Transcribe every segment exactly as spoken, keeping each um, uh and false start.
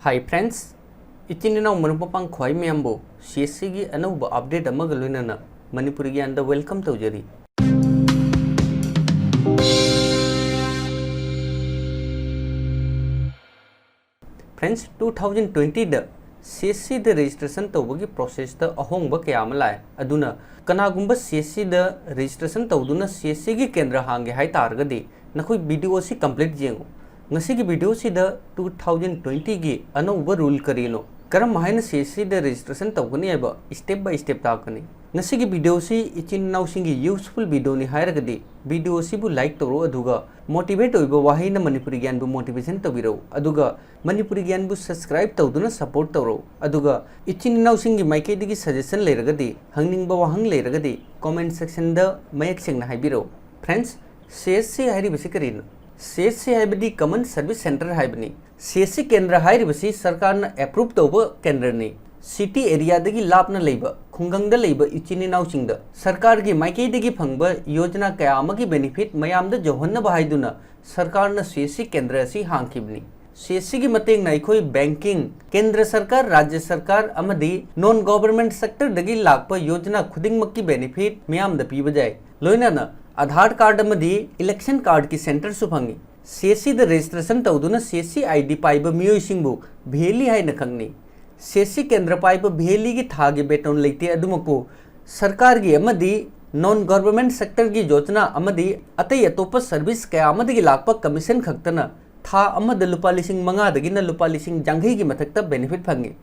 Hi friends, ꯏꯆꯤꯟ ꯏꯅꯥꯎ ꯃꯔꯨꯞ ꯃꯄꯥꯡ ꯈ꯭ꯋꯥꯏ ꯃꯌꯥꯝꯕꯨ ꯁꯤ ꯑꯦꯁ ꯁꯤꯒꯤ ꯑꯅꯧꯕ update ꯑꯃꯒ ꯂꯣꯏꯅꯅ ꯃꯅꯤꯄꯨꯔꯤ ꯒ꯭ꯌꯥꯟꯗ welcome ꯇꯧꯖꯔꯤ꯫ Friends, two thousand twentyꯗ C S ꯁꯤꯗ registration ꯇꯧꯕꯒꯤ processꯇ ꯑꯍꯣꯡꯕ ꯀꯌꯥ ꯑꯃ ꯂꯥꯛꯑꯦ꯫ ꯑꯗꯨꯅ ꯀꯅꯥꯒꯨꯝꯕ ꯁꯤ ꯑꯦꯁ ꯁꯤꯗ registration ꯇꯧꯗꯨꯅ ꯁꯤ ꯑꯦꯁ ꯁꯤꯒꯤ ꯀꯦꯟꯗ꯭ꯔ ꯍꯥꯡꯒꯦ ꯍꯥꯏ ꯇꯥꯔꯒꯗꯤ ꯅꯈꯣꯏ video ꯑꯁꯤ complete ꯌꯦꯡꯉꯨ꯫ ꯉꯁꯤꯒꯤ video ꯑꯁꯤꯗ two thousand twentyꯒꯤ ꯑꯅꯧꯕ rule ꯀꯔꯤꯅꯣ, ꯀꯔꯝ ꯍꯥꯏꯅ ꯁꯤ ꯑꯦꯁ ꯁꯤꯗ registration ꯇꯧꯒꯅꯤ ꯍꯥꯏꯕ step by step ꯇꯥꯛꯀꯅꯤ꯫ ꯉꯁꯤꯒꯤ video ꯑꯁꯤ ꯏꯆꯤꯟ ꯏꯅꯥꯎꯁꯤꯡꯒꯤ useful videoꯅꯤ ꯍꯥꯏꯔꯒꯗꯤ video ꯑꯁꯤꯕꯨ like ꯇꯧꯔꯣ, ꯑꯗꯨꯒ motivate ꯑꯣꯏꯕ ꯋꯥꯍꯩꯅ ꯃꯅꯤꯄꯨꯔꯤ ꯒ꯭ꯌꯥꯟꯕꯨ motivation ꯇꯧꯕꯤꯔꯛꯎ, ꯑꯗꯨꯒ ꯃꯅꯤꯄꯨꯔꯤ ꯒ꯭ꯌꯥꯟꯕꯨ subscribe ꯇꯧꯗꯨꯅ support ꯇꯧꯔꯣ꯫ ꯑꯗꯨꯒ ꯏꯆꯤꯟ ꯏꯅꯥꯎꯁꯤꯡꯒꯤ ꯃꯥꯏꯀꯩꯗꯒꯤ suggestion ꯂꯩꯔꯒꯗꯤ, ꯍꯪꯅꯤꯡꯕ ꯋꯥꯍꯪ ꯂꯩꯔꯒꯗꯤ comment sectionꯗ ꯃꯌꯦꯛ ꯁꯦꯡꯅ ꯍꯥꯏꯕꯤꯔꯛꯎ꯫ Friends, ꯁꯤ ꯑꯦꯁ ꯁꯤ ꯍꯥꯏꯔꯤꯕꯁꯤ ꯀꯔꯤꯅꯣ? ꯁꯤ ꯑꯦꯁ ꯁꯤ ꯍꯥꯏꯕꯗꯤ Common Service Centre ꯍꯥꯏꯕꯅꯤ꯫ ꯁꯤ ꯑꯦꯁ ꯁꯤ ꯀꯦꯟꯗ꯭ꯔ ꯍꯥꯏꯔꯤꯕꯁꯤ ꯁꯔꯀꯥꯔꯅ approve ꯇꯧꯕ ꯀꯦꯟꯗ꯭ꯔꯅꯤ꯫ City areaꯗꯒꯤ ꯂꯥꯞꯅ ꯂꯩꯕ ꯈꯨꯡꯒꯪꯗ ꯂꯩꯕ ꯏꯆꯤꯟ ꯏꯅꯥꯎꯁꯤꯡꯗ ꯁꯔꯀꯥꯔꯒꯤ ꯃꯥꯏꯀꯩꯗꯒꯤ ꯐꯪꯕ ꯌꯣꯖꯅꯥ ꯀꯌꯥ ꯑꯃꯒꯤ benefit ꯃꯌꯥꯝꯗ ꯌꯧꯍꯟꯅꯕ ꯍꯥꯏꯗꯨꯅ ꯁꯔꯀꯥꯔꯅ ꯁꯤ ꯑꯦꯁ ꯁꯤ ꯀꯦꯟꯗ꯭ꯔ ꯑꯁꯤ ꯍꯥꯡꯈꯤꯕꯅꯤ꯫ ꯁꯤ ꯑꯦꯁ ꯁꯤꯒꯤ ꯃꯇꯦꯡꯅ ꯑꯩꯈꯣꯏ banking, ꯀꯦꯟꯗ꯭ꯔ ꯁꯔꯀꯥꯔ, ꯔꯥꯖ꯭ꯌ ꯁꯔꯀꯥꯔ ꯑꯃꯗꯤ non government sectorꯗꯒꯤ ꯂꯥꯛꯄ ꯌꯣꯖꯅꯥ ꯈꯨꯗꯤꯡꯃꯛꯀꯤ benefit ꯃꯤꯌꯥꯝꯗ ꯄꯤꯕ ꯌꯥꯏ꯫ ꯂꯣꯏꯅꯅ Aadhaar card ꯑꯃꯗꯤ election cardꯀꯤ centreꯁꯨ ꯐꯪꯏ꯫ ꯁꯤ ꯑꯦꯁ ꯁꯤꯗ registration ꯇꯧꯗꯨꯅ ꯁꯤ ꯑꯦꯁ ꯁꯤ ꯑꯥꯏ ꯗꯤ ꯄꯥꯏꯕ ꯃꯤꯑꯣꯏꯁꯤꯡꯕꯨ ꯚꯦꯂꯤ ꯍꯥꯏꯅ ꯈꯪꯅꯩ꯫ ꯁꯤ ꯑꯦꯁ ꯁꯤ ꯀꯦꯟꯗ꯭ꯔ ꯄꯥꯏꯕ ꯚꯦꯂꯤꯒꯤ ꯊꯥꯒꯤ ꯕꯦꯇꯣꯟ ꯂꯩꯇꯦ, ꯑꯗꯨꯃꯛꯄꯨ ꯁꯔꯀꯥꯔꯒꯤ ꯑꯃꯗꯤ non government sectorꯒꯤ ꯌꯣꯖꯅꯥ ꯑꯃꯗꯤ ꯑꯇꯩ ꯑꯇꯣꯞꯄ service ꯀꯌꯥ ꯑꯃꯗꯒꯤ ꯂꯥꯛꯄ commission ꯈꯛꯇꯅ ꯊꯥ ꯑꯃꯗ ꯂꯨꯄꯥ ꯂꯤꯁꯤꯡ ꯃꯉꯥꯗꯒꯤꯅ ꯂꯨꯄꯥ ꯂꯤꯁꯤꯡ ꯌꯥꯡꯈꯩꯒꯤ ꯃꯊꯛꯇ benefit ꯐꯪꯏ꯫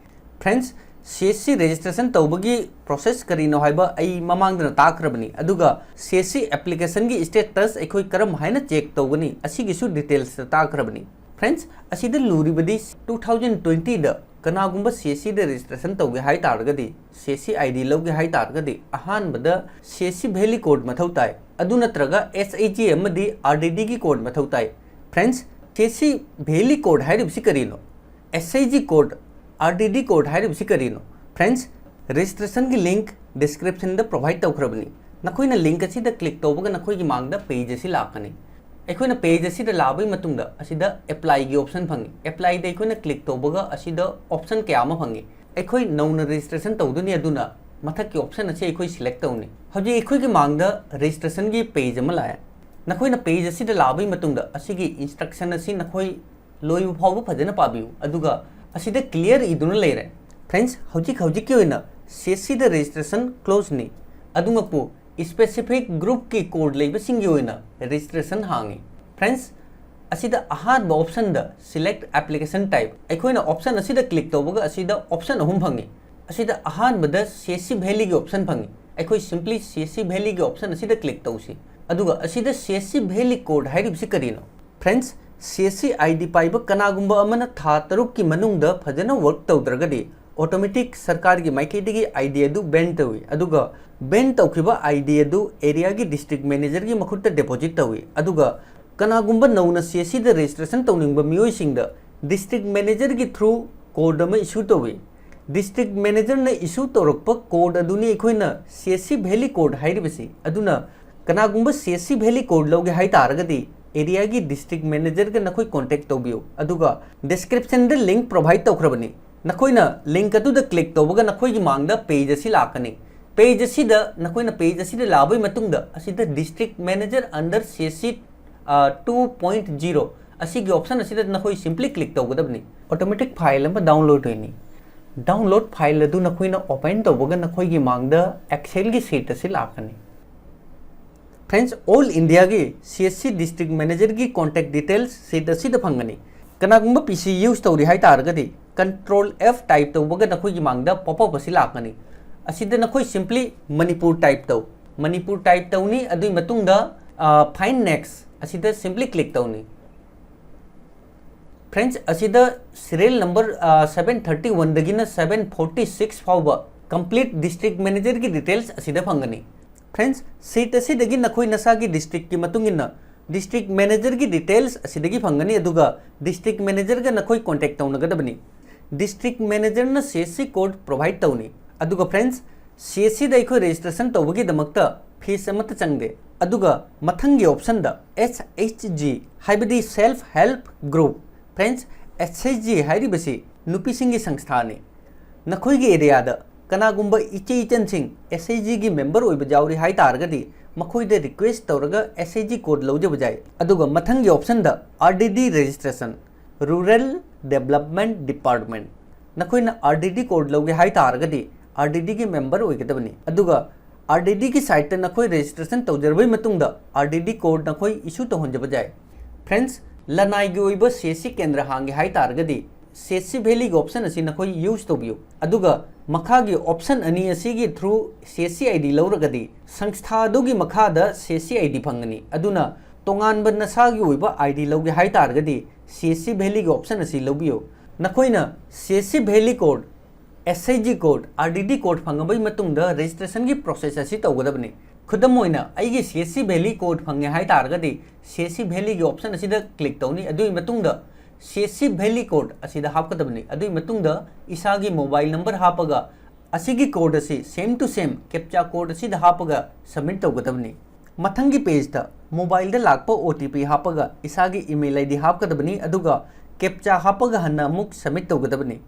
Friends, ꯁꯤ ꯑꯦꯁ ꯁꯤ registration ꯇꯧꯕꯒꯤ process ꯀꯔꯤꯅꯣ ꯍꯥꯏꯕ ꯑꯩ ꯃꯃꯥꯡꯗꯅ ꯇꯥꯛꯈ꯭ꯔꯕꯅꯤ, ꯑꯗꯨꯒ ꯁꯤ ꯑꯦꯁ ꯁꯤ applicationꯒꯤ status ꯑꯩꯈꯣꯏ ꯀꯔꯝ ꯍꯥꯏꯅ check ꯇꯧꯒꯅꯤ, ꯑꯁꯤꯒꯤꯁꯨ detailsꯇ ꯇꯥꯛꯈ꯭ꯔꯕꯅꯤ꯫ Friends, ꯑꯁꯤꯗ ꯂꯨꯔꯤꯕꯗꯤ two thousand twentyꯗ ꯀꯅꯥꯒꯨꯝꯕ ꯁꯤ ꯑꯦꯁ ꯁꯤꯗ registration ꯇꯧꯒꯦ ꯍꯥꯏ ꯇꯥꯔꯒꯗꯤ, ꯁꯤ ꯑꯦꯁ ꯁꯤ ꯑꯥꯏ ꯗꯤ ꯂꯧꯒꯦ ꯍꯥꯏ ꯇꯥꯔꯒꯗꯤ, ꯑꯍꯥꯟꯕꯗ ꯁꯤ ꯑꯦꯁ ꯁꯤ valley code ꯃꯊꯧ ꯇꯥꯏ꯫ ꯑꯗꯨ ꯅꯠꯇ꯭ꯔꯒ ꯑꯦꯁ ꯑꯩꯆ ꯖꯤ ꯑꯃꯗꯤ ꯑꯥꯔ ꯗꯤ ꯗꯤꯒꯤ code ꯃꯊꯧ ꯇꯥꯏ꯫ Friends, ꯁꯤ ꯑꯦꯁ ꯁꯤ valley code ꯍꯥꯏꯔꯤꯕꯁꯤ ꯀꯔꯤꯅꯣ? S H G code, R D D code ꯍꯥꯏꯔꯤꯕꯁꯤ ꯀꯔꯤꯅꯣ? Friends, registrationꯒꯤ link descriptionꯗ provide ꯇꯧꯈ꯭ꯔꯕꯅꯤ꯫ ꯅꯈꯣꯏꯅ link ꯑꯁꯤꯗ click ꯇꯧꯕꯒ ꯅꯈꯣꯏꯒꯤ ꯃꯥꯡꯗ page ꯑꯁꯤ ꯂꯥꯛꯀꯅꯤ꯫ ꯑꯩꯈꯣꯏꯅ ꯄꯦꯖ ꯑꯁꯤꯗ ꯂꯥꯛꯑꯕꯒꯤ ꯃꯇꯨꯡꯗ ꯑꯁꯤꯗ ꯑꯦꯄ꯭ꯂꯥꯏꯒꯤ ꯑꯣꯞꯁꯟ ꯐꯪꯉꯤ꯫ ꯑꯦꯄ꯭ꯂꯥꯏꯗ ꯑꯩꯈꯣꯏꯅ ꯀ꯭ꯂꯤꯛ ꯇꯧꯕꯒ ꯑꯁꯤꯗ ꯑꯣꯞꯁꯟ ꯀꯌꯥ ꯑꯃ ꯐꯪꯉꯤ꯫ ꯑꯩꯈꯣꯏ ꯅꯧꯅ ꯔꯦꯖꯤꯁꯇ꯭ꯔꯦꯁꯟ ꯇꯧꯗꯣꯏꯅꯤ, ꯑꯗꯨꯅ ꯃꯊꯛꯀꯤ ꯑꯣꯞꯁꯟ ꯑꯁꯤ ꯑꯩꯈꯣꯏ ꯁꯤꯂꯦꯛ ꯇꯧꯅꯤ꯫ ꯍꯧꯖꯤꯛ ꯑꯩꯈꯣꯏꯒꯤ ꯃꯥꯡꯗ ꯔꯦꯖꯤꯁꯇ꯭ꯔꯦꯁꯟꯒꯤ ꯄꯦꯖ ꯑꯃ ꯂꯥꯛꯑꯦ꯫ ꯅꯈꯣꯏꯅ ꯄꯦꯖ ꯑꯁꯤꯗ ꯂꯥꯛꯑꯕꯒꯤ ꯃꯇꯨꯡꯗ ꯑꯁꯤꯒꯤ ꯏꯟꯁꯇ꯭ꯔꯛꯁꯟ ꯑꯁꯤ ꯅꯈꯣꯏ ꯂꯣꯏꯕ ꯐꯥꯎꯕ ꯐꯖꯅ ꯄꯥꯕꯤꯌꯨ, ꯑꯗꯨꯒ ꯑꯁꯤꯗ ꯀ꯭ꯂꯤꯌꯥꯔ ꯏꯗꯨꯅ ꯂꯩꯔꯦ꯫ ꯐ꯭ꯔꯦꯟꯁ, ꯍꯧꯖꯤꯛ ꯍꯧꯖꯤꯛꯀꯤ ꯑꯣꯏꯅ ꯁꯤ ꯑꯦꯁ ꯁꯤꯗ ꯔꯦꯖꯤꯁꯇ꯭ꯔꯦꯁꯟ ꯀ꯭ꯂꯣꯖꯅꯤ꯫ ꯑꯗꯨꯃꯛꯄꯨ ꯁ꯭ꯄꯦꯁꯤꯐꯤꯛ ꯒ꯭ꯔꯨꯞꯀꯤ ꯀꯣꯗ ꯂꯩꯕꯁꯤꯡꯒꯤ ꯑꯣꯏꯅ ꯔꯦꯖꯤꯁꯇ꯭ꯔꯦꯁꯟ ꯍꯥꯡꯉꯤ꯫ ꯐ꯭ꯔꯦꯟꯁ, ꯑꯁꯤꯗ ꯑꯍꯥꯟꯕ ꯑꯣꯞꯁꯟꯗ ꯁꯤꯂꯦꯛ ꯑꯦꯄ꯭ꯂꯤꯀꯦꯁꯟ ꯇꯥꯏꯞ, ꯑꯩꯈꯣꯏꯅ ꯑꯣꯞꯁꯟ ꯑꯁꯤꯗ ꯀ꯭ꯂꯤꯛ ꯇꯧꯕꯒ ꯑꯁꯤꯗ ꯑꯣꯞꯁꯟ ꯑꯍꯨꯝ ꯐꯪꯉꯤ꯫ ꯑꯁꯤꯗ ꯑꯍꯥꯟꯕꯗ ꯁꯤ ꯑꯦꯁ ꯁꯤ ꯚꯦꯂꯤꯒꯤ ꯑꯣꯞꯁꯟ ꯐꯪꯉꯤ꯫ ꯑꯩꯈꯣꯏ ꯁꯤꯝꯄ꯭ꯂꯤ ꯁꯤ ꯑꯦꯁ ꯁꯤ ꯚꯦꯂꯤꯒꯤ ꯑꯣꯞꯁꯟ ꯑꯁꯤꯗ ꯀ꯭ꯂꯤꯛ ꯇꯧꯁꯤ꯫ ꯑꯗꯨꯒ ꯑꯁꯤꯗ ꯁꯤ ꯑꯦꯁ ꯁꯤ ꯚꯦꯂꯤ ꯀꯣꯗ ꯍꯥꯏꯔꯤꯕꯁꯤ ꯀꯔꯤꯅꯣ? ꯐ꯭ꯔꯦꯟꯁ, ꯁꯤ ꯑꯦꯁ ꯁꯤ ꯑꯥꯏ ꯗꯤ ꯄꯥꯏꯕ ꯀꯅꯥꯒꯨꯝꯕ ꯑꯃꯅ ꯊꯥ ꯇꯔꯨꯛꯀꯤ ꯃꯅꯨꯡꯗ ꯐꯖꯅ ꯋꯔꯛ ꯇꯧꯗ꯭ꯔꯒꯗꯤ, ꯑꯣꯇꯣꯃꯦꯇꯤꯛ ꯁꯔꯀꯥꯔꯒꯤ ꯃꯥꯏꯀꯩꯗꯒꯤ ꯑꯥꯏ ꯗꯤ ꯑꯗꯨ ꯕꯦꯟ ꯇꯧꯏ, ꯑꯗꯨꯒ ꯕꯦꯟ ꯇꯧꯈꯤꯕ ꯑꯥꯏ ꯗꯤ ꯑꯗꯨ ꯑꯦꯔꯤꯌꯥꯒꯤ ꯗꯤꯁꯇ꯭ꯔꯤꯛ ꯃꯦꯅꯦꯖꯔꯒꯤ ꯃꯈꯨꯠꯇ ꯗꯤꯄꯣꯖꯤꯠ ꯇꯧꯏ꯫ ꯑꯗꯨꯒ ꯀꯅꯥꯒꯨꯝꯕ ꯅꯧꯅ ꯁꯤ ꯑꯦꯁ ꯁꯤꯗ ꯔꯦꯖꯤꯁꯇ꯭ꯔꯦꯁꯟ ꯇꯧꯅꯤꯡꯕ ꯃꯤꯑꯣꯏꯁꯤꯡꯗ ꯗꯤꯁꯇ꯭ꯔꯤꯛ ꯃꯦꯅꯦꯖꯔꯒꯤ ꯊ꯭ꯔꯨ ꯀꯣꯗ ꯑꯃ ꯏꯁꯨ ꯇꯧꯏ꯫ ꯗꯤꯁꯇ꯭ꯔꯤꯛ ꯃꯦꯅꯦꯖꯔꯅ ꯏꯁꯨ ꯇꯧꯔꯛꯄ ꯀꯣꯗ ꯑꯗꯨꯅꯤ ꯑꯩꯈꯣꯏꯅ ꯁꯤ ꯑꯦꯁ ꯁꯤ ꯚꯦꯂꯤ ꯀꯣꯗ ꯍꯥꯏꯔꯤꯕꯁꯤ꯫ ꯑꯗꯨꯅ ꯀꯅꯥꯒꯨꯝꯕ ꯁꯤ ꯑꯦꯁ ꯁꯤ ꯚꯦꯂꯤ ꯀꯣꯗ ꯂꯧꯒꯦ ꯍꯥꯏ ꯇꯥꯔꯒꯗꯤ ꯑꯦꯔꯤꯌꯥꯒꯤ ꯗꯤꯁꯇ꯭ꯔꯤꯛ ꯃꯦꯅꯦꯖꯔꯒ ꯅꯈꯣꯏ ꯀꯣꯟꯇꯦꯛ ꯇꯧꯕꯤꯌꯨ꯫ ꯑꯗꯨꯒ ꯗꯤꯁꯀ꯭ꯔꯤꯞꯁꯟꯗ ꯂꯤꯡꯛ ꯄ꯭ꯔꯣꯚꯥꯏꯗ ꯇꯧꯈ꯭ꯔꯕꯅꯤ꯫ ꯅꯈꯣꯏꯅ ꯂꯤꯡꯛ ꯑꯗꯨꯗ ꯀ꯭ꯂꯤꯛ ꯇꯧꯕꯒ ꯅꯈꯣꯏꯒꯤ ꯃꯥꯡꯗ ꯄꯦꯖ ꯑꯁꯤ ꯂꯥꯛꯀꯅꯤ꯫ ꯄꯦꯖ ꯑꯁꯤꯗ ꯅꯈꯣꯏꯅ ꯄꯦꯖ ꯑꯁꯤꯗ ꯂꯥꯛꯑꯕꯒꯤ ꯃꯇꯨꯡꯗ ꯑꯁꯤꯗ district manager under C S C two point zero ꯑꯁꯤꯒꯤ ꯑꯣꯞꯁꯟ ꯑꯁꯤꯗ ꯅꯈꯣꯏ ꯁꯤꯝꯄ꯭ꯂꯤ ꯀ꯭ꯂꯤꯛ ꯇꯧꯒꯗꯕꯅꯤ꯫ ꯑꯣꯇꯣꯃꯦꯇꯤꯛ ꯐꯥꯏꯜ ꯑꯃ ꯗꯥꯎꯟꯂꯣꯗ ꯑꯣꯏꯅꯤ꯫ ꯗꯥꯎꯟꯂꯣꯗ ꯐꯥꯏꯜ ꯑꯗꯨ ꯅꯈꯣꯏꯅ ꯑꯣꯄꯟ ꯇꯧꯕꯒ ꯅꯈꯣꯏꯒꯤ ꯃꯥꯡꯗ ꯑꯦꯛꯁꯦꯜꯒꯤ ꯁꯤꯠ ꯑꯁꯤ ꯂꯥꯛꯀꯅꯤ꯫ ꯐ꯭ꯔꯦꯟꯁ, ꯑꯣꯜ ꯏꯟꯗꯤꯌꯥꯒꯤ ꯁꯤ ꯑꯦꯁ ꯁꯤ ꯗꯤꯁꯇ꯭ꯔꯤꯛ ꯃꯦꯅꯦꯖꯔꯒꯤ ꯀꯣꯟꯇꯦꯛ ꯗꯤꯇꯦꯜꯁ ꯁꯤꯠ ꯑꯁꯤꯗ ꯐꯪꯒꯅꯤ꯫ ꯀꯅꯥꯒꯨꯝꯕ ꯄꯤ ꯁꯤ ꯌꯨꯁ ꯇꯧꯔꯤ ꯍꯥꯏ ꯇꯥꯔꯒꯗꯤ, ꯀꯟꯇ꯭ꯔꯣꯜ ꯑꯦꯐ ꯇꯥꯏꯞ ꯇꯧꯕꯒ ꯅꯈꯣꯏꯒꯤ ꯃꯥꯡꯗ ꯄꯣꯞ ꯑꯞ ꯑꯁꯤ ꯂꯥꯛꯀꯅꯤ꯫ ꯑꯁꯤꯗ ꯅꯈꯣꯏ ꯁꯤꯝꯄ꯭ꯂꯤ ꯃꯅꯤꯄꯨꯔ ꯇꯥꯏꯞ ꯇꯧ꯫ ꯃꯅꯤꯄꯨꯔ ꯇꯥꯏꯞ ꯇꯧꯅꯤ, ꯑꯗꯨꯒꯤ ꯃꯇꯨꯡꯗ, ꯑ, find next ꯑꯁꯤꯗ ꯁꯤꯝꯄ꯭ꯂꯤ ꯀ꯭ꯂꯤꯛ ꯇꯧꯅꯤ꯫ ꯐ꯭ꯔꯦꯟꯁ, ꯑꯁꯤꯗ ꯁꯤꯔꯤꯌꯦꯜ ꯅꯝꯕꯔ, ꯑ, seven thirty one ꯗꯒꯤꯅ seven forty six ꯐꯥꯎꯕ ꯀꯝꯄ꯭ꯂꯤꯠ ꯗꯤꯁꯇ꯭ꯔꯤꯛ ꯃꯦꯅꯦꯖꯔꯒꯤ ꯗꯤꯇꯦꯜꯁ ꯑꯁꯤꯗ ꯐꯪꯒꯅꯤ꯫ ꯐ꯭ꯔꯦꯟꯁ, ꯁꯤꯠ ꯑꯁꯤꯗꯒꯤ ꯅꯈꯣꯏ ꯅꯁꯥꯒꯤ ꯗꯤꯁꯇ꯭ꯔꯤꯛꯀꯤ ꯃꯇꯨꯡ ꯏꯟꯅ ꯗꯤꯁꯇ꯭ꯔꯤꯛ ꯃꯦꯅꯦꯖꯔꯒꯤ ꯗꯤꯇꯦꯜꯁ ꯑꯁꯤꯗꯒꯤ ꯐꯪꯒꯅꯤ, ꯑꯗꯨꯒ ꯗꯤꯁꯇ꯭ꯔꯤꯛ ꯃꯦꯅꯦꯖꯔꯒ ꯅꯈꯣꯏ ꯀꯣꯟꯇꯦꯛ ꯇꯧꯅꯒꯗꯕꯅꯤ꯫ ꯗꯤꯁꯇ꯭ꯔꯤꯛ ꯃꯦꯅꯦꯖꯔꯅ ꯁꯤ ꯑꯦꯁ ꯁꯤ ꯀꯣꯗ ꯄ꯭ꯔꯣꯚꯥꯏꯗ ꯇꯧꯅꯤ꯫ ꯑꯗꯨꯒ ꯐ꯭ꯔꯦꯟꯁ, ꯁꯤ ꯑꯦꯁ ꯁꯤꯗ ꯑꯩꯈꯣꯏ ꯔꯦꯖꯤꯁꯇ꯭ꯔꯦꯁꯟ ꯇꯧꯕꯒꯤꯗꯃꯛꯇ ꯐꯤꯁ ꯑꯃꯠꯇ ꯆꯪꯗꯦ꯫ ꯑꯗꯨꯒ ꯃꯊꯪꯒꯤ option ꯗ S H G, ꯍꯥꯏꯕꯗꯤ Self Help Group꯫ Friends, S H G ꯍꯥꯏꯔꯤꯕꯁꯤ ꯅꯨꯄꯤꯁꯤꯡꯒꯤ ꯁꯪꯁꯊꯥꯅꯤ꯫ ꯅꯈꯣꯏꯒꯤ area ꯗ ꯀꯅꯥꯒꯨꯝꯕ ꯏꯆꯦ ꯏꯆꯟꯁꯤꯡ S H G ꯒꯤ member ꯑꯣꯏꯕ ꯌꯥꯎꯔꯤ ꯍꯥꯏ ꯇꯥꯔꯒꯗꯤ, ꯃꯈꯣꯏꯗ request ꯇꯧꯔꯒ S H G code ꯂꯧꯖꯕ ꯌꯥꯏ꯫ ꯑꯗꯨꯒ ꯃꯊꯪꯒꯤ option ꯗ R D D registration, Rural Development Department꯫ ꯅꯈꯣꯏꯅ R D D code ꯂꯧꯒꯦ ꯍꯥꯏ ꯇꯥꯔꯒꯗꯤ, R D D ꯒꯤ member ꯑꯣꯏꯒꯗꯕꯅꯤ꯫ ꯑꯗꯨꯒ R D D ꯒꯤ site ꯇ ꯅꯈꯣꯏ registration ꯇꯧꯖꯔꯕꯩ ꯃꯇꯨꯡꯗ, R D D code ꯅꯈꯣꯏ issue ꯇꯧꯍꯟꯖꯕ ꯌꯥꯏ꯫ Friends, ꯂꯅꯥꯏꯒꯤ ꯑꯣꯏꯕ C S C ꯀꯦꯟꯗ꯭ꯔ ꯍꯥꯡꯒꯦ ꯍꯥꯏ ꯇꯥꯔꯒꯗꯤ, C S C Valley ꯒꯤ option ꯑꯁꯤ ꯅꯈꯣꯏ use ꯇꯧꯕꯤꯌꯨ꯫ ꯑꯗꯨꯒ ꯃꯈꯥꯒꯤ option ꯑꯅꯤ ꯑꯁꯤꯒꯤ through C S C I D ꯂꯧꯔꯒꯗꯤ, ꯁꯪꯁꯊꯥ ꯑꯗꯨꯒꯤ ꯃꯈꯥꯗ C S C I D ꯐꯪꯒꯅꯤ꯫ ꯑꯗꯨꯅ ꯇꯣꯉꯥꯟꯕ ꯅꯁꯥꯒꯤ ꯑꯣꯏꯕ I D ꯂꯧꯒꯦ ꯍꯥꯏ ꯇꯥꯔꯒꯗꯤ, C S C Valley ꯒꯤ option ꯑꯁꯤ ꯂꯧꯕꯤꯌꯨ꯫ ꯅꯈꯣꯏꯅ C S C Valley code, S H G code, R D D code ꯐꯪꯉꯕꯩ ꯃꯇꯨꯡꯗ registration ꯒꯤ process ꯑꯁꯤ ꯇꯧꯒꯗꯕꯅꯤ꯫ ꯈꯨꯗꯝ ꯑꯣꯏꯅ, ꯑꯩꯒꯤ C S C Valley code ꯐꯪꯉꯦ ꯍꯥꯏ ꯇꯥꯔꯒꯗꯤ, C S C Valley ꯒꯤ option ꯑꯁꯤꯗ click ꯇꯧꯅꯤ꯫ ꯑꯗꯨꯒꯤ ꯃꯇꯨꯡꯗ C S C Valley code ꯑꯁꯤꯗ ꯍꯥꯞꯀꯗꯕꯅꯤ꯫ ꯑꯗꯨꯒꯤ ꯃꯇꯨꯡꯗ ꯏꯁꯥꯒꯤ mobile number ꯍꯥꯞꯄꯒ, ꯑꯁꯤꯒꯤ code ꯑꯁꯤ same to same captcha code ꯑꯁꯤꯗ ꯍꯥꯞꯄꯒ submit ꯇꯧꯒꯗꯕꯅꯤ꯫ ꯃꯊꯪꯒꯤ page ꯇ mobile ꯗ ꯂꯥꯛꯄ O T P ꯍꯥꯞꯄꯒ ꯏꯁꯥꯒꯤ email I D ꯍꯥꯞꯀꯗꯕꯅꯤ, ꯑꯗꯨꯒ captcha ꯍꯥꯞꯄꯒ ꯍꯟꯅ ꯑꯃꯨꯛ submit ꯇꯧꯒꯗꯕꯅꯤ꯫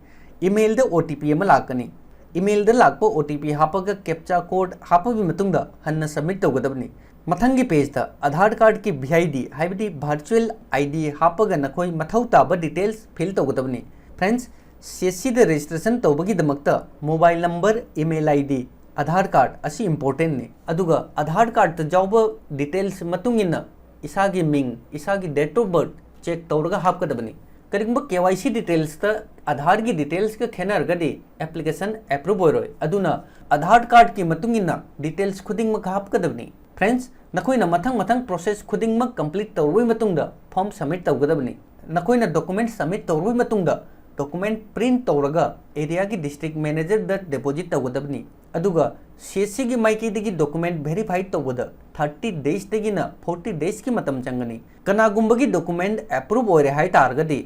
Email ꯗ O T P ꯑꯃ ꯂꯥꯛꯀꯅꯤ꯫ Email ꯗ ꯂꯥꯛꯄ O T P ꯍꯥꯞꯄꯒ captcha code ꯍꯥꯞꯄꯕꯒꯤ ꯃꯇꯨꯡꯗ ꯍꯟꯅ submit ꯇꯧꯒꯗꯕꯅꯤ꯫ ꯃꯊꯪꯒꯤ page ꯇ Aadhaar card ꯀꯤ V I D, ꯍꯥꯏꯕꯗꯤ virtual I D ꯍꯥꯞꯄꯒ ꯅꯈꯣꯏ ꯃꯊꯧ ꯇꯥꯕ details fill ꯇꯧꯒꯗꯕꯅꯤ꯫ Friends, C S C the registration ꯇꯧꯕꯒꯤꯗꯃꯛꯇ mobile number, email I D, Aadhaar card ꯑꯁꯤ important ꯅꯤ꯫ ꯑꯗꯨꯒ Aadhaar card ꯇ ꯌꯥꯎꯕ details ꯃꯇꯨꯡ ꯏꯟꯅ ꯏꯁꯥꯒꯤ ꯃꯤꯡ, ꯏꯁꯥꯒꯤ date of birth check ꯇꯧꯔꯒ ꯍꯥꯞꯀꯗꯕꯅꯤ꯫ ꯀꯔꯤꯒꯨꯝꯕ K Y C details ꯇ Aadhaar ꯒꯤ details ꯀ ꯈꯦꯠꯅꯔꯒꯗꯤ application approve ꯑꯣꯏꯔꯣꯏ꯫ ꯑꯗꯨꯅ Aadhaar card ꯀꯤ ꯃꯇꯨꯡ ꯏꯟꯅ details ꯈꯨꯗꯤꯡꯃꯛ ꯍꯥꯞꯀꯗꯕꯅꯤ꯫ Friends, ꯅꯈꯣꯏꯅ ꯃꯊꯪ ꯃꯊꯪ process ꯈꯨꯗꯤꯡꯃꯛ complete ꯇꯧꯔꯕꯩ ꯃꯇꯨꯡꯗ form submit ꯇꯧꯒꯗꯕꯅꯤ꯫ ꯅꯈꯣꯏꯅ document submit ꯇꯧꯔꯕꯩ ꯃꯇꯨꯡꯗ document print ꯇꯧꯔꯒ area ꯒꯤ district manager ꯗ deposit ꯇꯧꯒꯗꯕꯅꯤ꯫ ꯑꯗꯨꯒ C S C ꯒꯤ ꯃꯥꯏꯀꯩꯗꯒꯤ document verify ꯇꯧꯕꯗ thirty days ꯗꯒꯤꯅ forty days ꯀꯤ ꯃꯇꯝ ꯆꯪꯒꯅꯤ꯫ ꯀꯅꯥꯒꯨꯝꯕꯒꯤ document approve ꯑꯣꯏꯔꯦ ꯍꯥꯏ ꯇꯥꯔꯒꯗꯤ,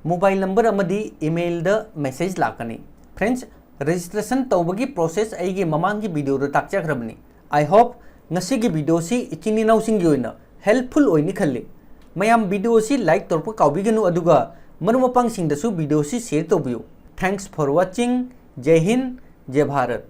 mobile number ꯑꯃꯗꯤ email ꯗ message ꯂꯥꯛꯀꯅꯤ꯫ Friends, registration ꯇꯧꯕꯒꯤ process ꯑꯩꯒꯤ ꯃꯃꯥꯡꯒꯤ video ꯗ ꯇꯥꯛꯆꯈ꯭ꯔꯕꯅꯤ꯫ I hope ꯉꯁꯤꯒꯤ video ꯁꯤ ꯏꯆꯤꯟ ꯏꯅꯥꯎꯁꯤꯡꯒꯤ ꯑꯣꯏꯅ helpful ꯑꯣꯏꯅꯤ ꯈꯜꯂꯤ꯫ ꯃꯌꯥꯝ video ꯁꯤ like ꯇꯧꯔꯛꯄ ꯀꯥꯎꯕꯤꯒꯅꯨ, ꯑꯗꯨꯒ ꯃꯔꯨꯞ ꯃꯄꯥꯡꯁꯤꯡꯗꯁꯨ video ꯁꯤ share ꯇꯧꯕꯤꯌꯨ꯫ Thanks for watching. ꯖꯩ Hind, ꯖꯩ Bharat.